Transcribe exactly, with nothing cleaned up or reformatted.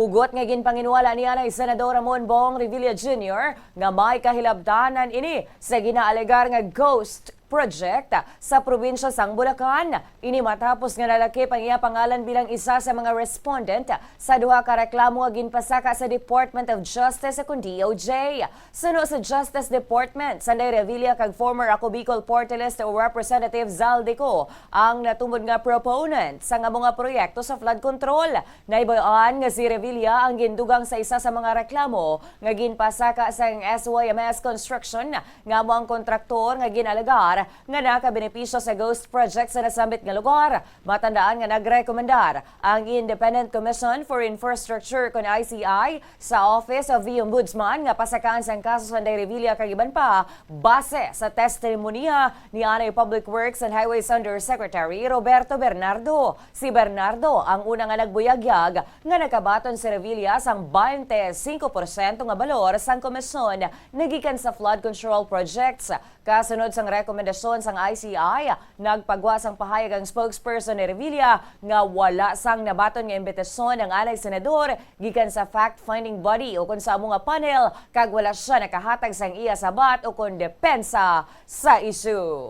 Hugot nga ginpanginwala nianay Senador Ramon Bong Revilla Junior nga may kahilabtanan ini sa ginaalegar nga ghost project sa probinsya sang Bulacan. Ini matapos nga nalakip ang iya pangalan bilang isa sa mga respondent sa duha ka reklamo nga ginpasaka sa Department of Justice ukon D O J. Suno sa Justice Department, sanday Revilla kag former Ako Bicol Party List Representative Zaldy Co ang natumod nga proponent sang amo nga proyekto sa flood control. Nahibaw-an nga si Revilla ang gindugang sa isa sa mga reklamo nga ginpasaka sang S Y M S Construction, nga amo ang kontraktor nga ginalegar nga nakabenepisyo sa ghost project sa nasambit nga lugar. Matandaan nga nagrekomendar ang Independent Commission for Infrastructure kon I C I sa Office of the Ombudsman nga pasakaan sang kaso sanday Revilla kag iban pa, base sa testimonya ni anay Public Works and Highways Undersecretary Roberto Bernardo. Si Bernardo ang una nga nagbuyagyag nga nakabaton si Revilla sang baynte singko porsyento nga balor sang komisyon nagikan sa flood control projects. Kasunod sang rekomendasyon sang I C I, nagpagwa sang pahayag ang spokesperson ni Revilla nga wala sang nabaton nga imbitasyon ang anay senador gikan sa fact-finding body ukon sa amo nga panel, kag wala sia nakahatag sang iya sabat ukon depensa sa isyu.